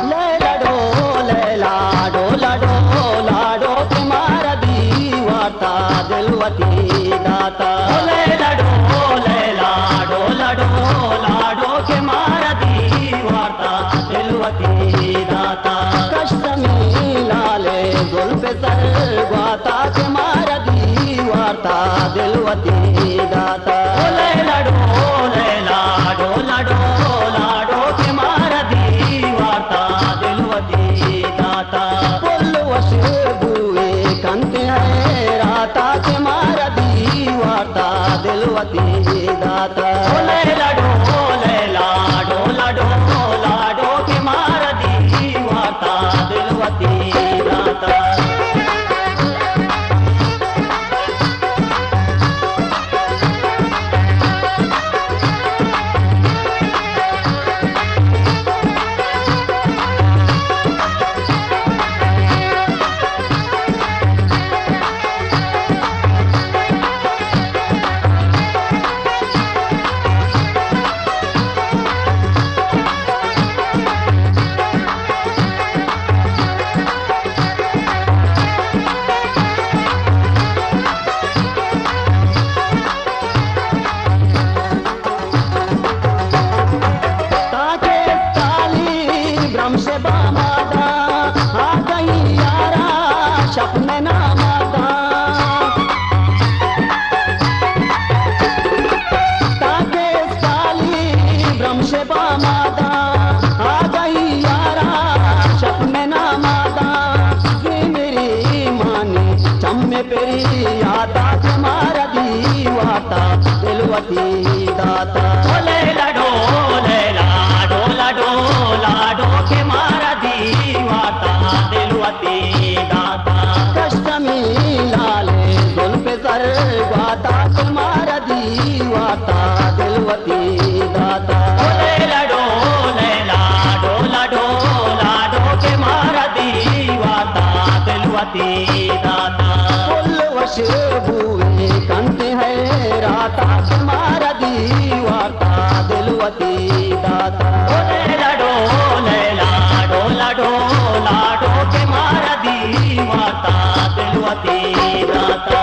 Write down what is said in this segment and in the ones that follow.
لیلا ڈو، لیلا ڈو، لاڈو، لاڈو کہ مارا دیوار تا دل وتی داتا۔ او لیلا ڈو، لیلا ڈو، لاڈو، لاڈو کہ مارا دیوار تا دل وتی داتا۔ کشتمی لالے زلف سر گواتا کہ مارا دیوار تا دل وتی داتا۔ او لیلا ڈو، لیلا ڈو، لاڈو، لاڈو کہ مارا دیوار تا دل وتی داتا۔ پل وش بوئے کنت حیراتا کہ مارا دیوار تا دل وتی داتا۔ او لیلا ڈو، لیلا ڈو، لاڈو، لاڈو کہ مارا دیوار تا دل وتی داتا۔ تاکہ استالی برمش بامادا، آگہی یارا شپ میں نامادا۔ تاکہ استالی برمش بامادا، آگہی یارا شپ میں نامادا۔ زی میری مانی چم میں پری آتا کہ مارا دیواتا دل وتی داتا۔ او لیلا ڈو، لیلا ڈو، لاڈو، لاڈو کہ مارا دیواتا دل وتی داتا۔ کشتمی لالے زلف سر گواتا کہ مارا دیواتا دل وتی داتا۔ او لیلا ڈو، لیلا ڈو، لاڈو، لاڈو کہ مارا دیواتا دل وتی داتا۔ پل وش بوئے کنت حیراتا کہ مارا دیواتا دل وتی داتا۔ او لیلا ڈو، لیلا ڈو، لاڈو، لاڈو کہ مارا دیواتا دل وتی داتا۔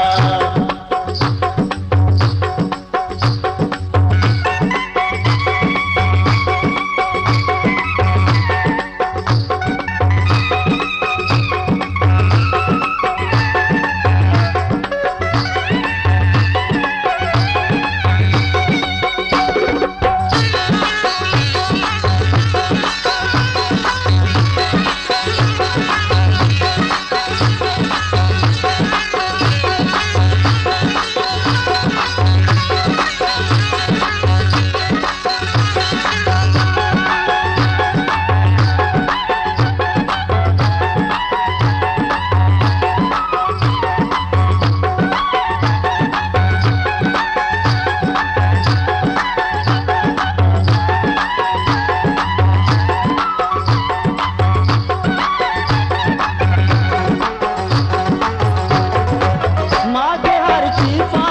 ما کہ ہرچی پہ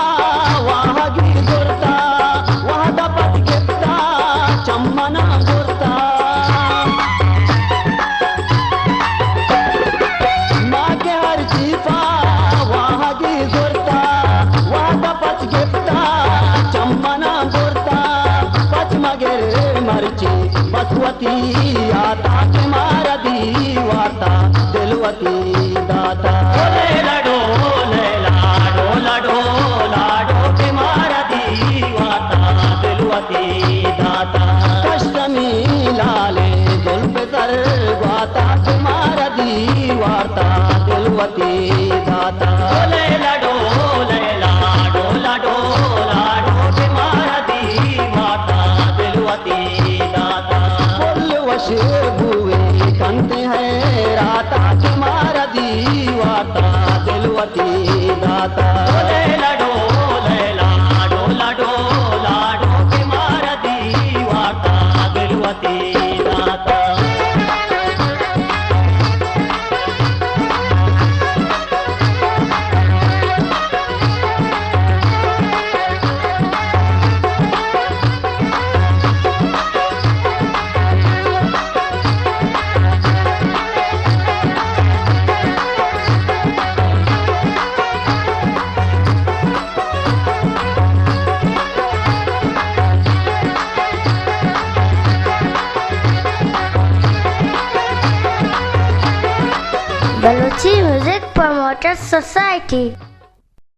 واہگی زرتا، وہد ءَ پد گپتا چمنا برتا۔ ما کہ ہرچی پہ واہگی زرتا، وہد ءَ پد گپتا چمنا برتا۔ پچ مگر مرچی بس وتی آتا کہ مارا دیواتا دل وتی داتا۔ او لیلا ڈو، لیلا ڈو، لاڈو، لاڈو کہ مارا دیواتا دل وتی داتا۔ کشتمی لالے زلف سر گواتا کہ مارا دیواتا دل وتی داتا۔ او لیلا ڈو، لیلا ڈو، لاڈو، لاڈو کہ مارا چے بوئے کنت حیراتا کہ مارا دیواتا دل وتی داتا۔ او لیلا ڈو لیلا ڈولا ڈولا ڈو کہ مارا دیواتا دل وتی داتا۔ Balochi music promoter society.